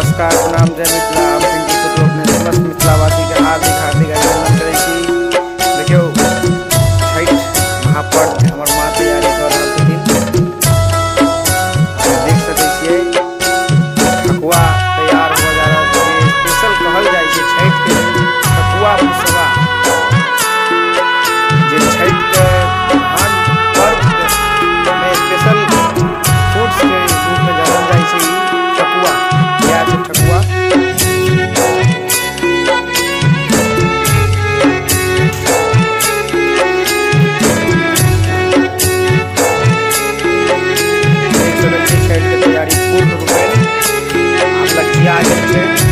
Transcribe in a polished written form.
नमस्कार, प्रणाम, जय मिथिला। हम पिंटू शुक्ल अपने समस्त मिथिलावासीके हार्दिक हार्दिक अभिनंदन करै छी। देखियौ, छठि महापर्व हमर माँ तैयारी कऽ रहल छथिन। अहाँ देख सकै छियै, ठकुआ तैयार हो जा रहल छै। स्पेशल कहल जाइ छै छठिके दिन ठकुआ भुसबा, जे छठिके महान पर्वमे स्पेशल फूड्सके रूपमे जानल जाइ छै। ई ठकुआ, इएह छै ठकुआ। देख सकै छियै, छठिके तैयारी पूर्ण रूपेण आब लगिया गेल छै।